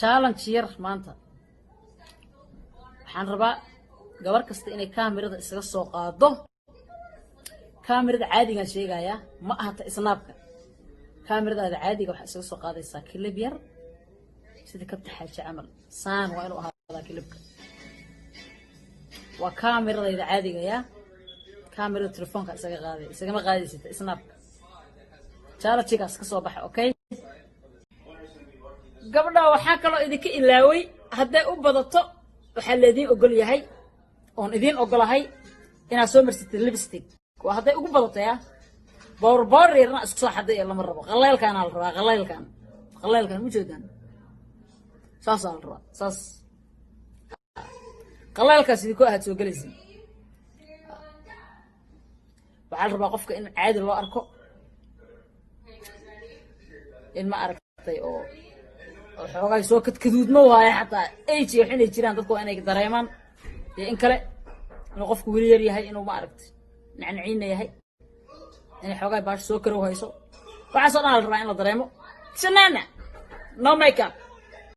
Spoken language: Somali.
Challenge yar maanta waxaan rabaa gabar kasta inay kaamirada isaga soo qaado. Kaamirada caadigaan sheegayaa, ma ahata Snapka. Kaamiradaada caadiga waxaa isaga soo qaadaysaa clip yar, sida kabta xaaji camal. Saan waa inuu ahaadaa clipka. Waa kaamiradayda caadiga yaa, kaamirada telefoonka isaga qaaday, isagama qaadaysata Snapka. Challengegaas ka soo baxa. Okay, gabdha, waxaa kaloo idinka ilaaway, hadday u badato waxaa laydin ogol yahay oon idiin ogolahay inaad soo marsatid lipstick. Waa hadday ugu badato. Ya bowr bowr yarna isku soo xaday ee lama rabo. Qaleylkaana la rabaa, qaleylkan, qaleylkan ujeedaan, saasaa la rabaa. Saas qaleylkaas idinku ahaad soo gelaysin. Waxaa la rabaa qofka in caadi loo arko, in ma aragtay oo xoogaa soo kadkaduudmo waayo, xataa age iyo wax inay jiraan dadku waa inay dareemaan iyo in kale, inuu qofku weli yar yahay, inuu ma aragtay nacnaciina yahay, inay xoogaa baasho soo karow hayso. Waxaasoo dhan la rabaa in la dareemo. Shanana, no makeup.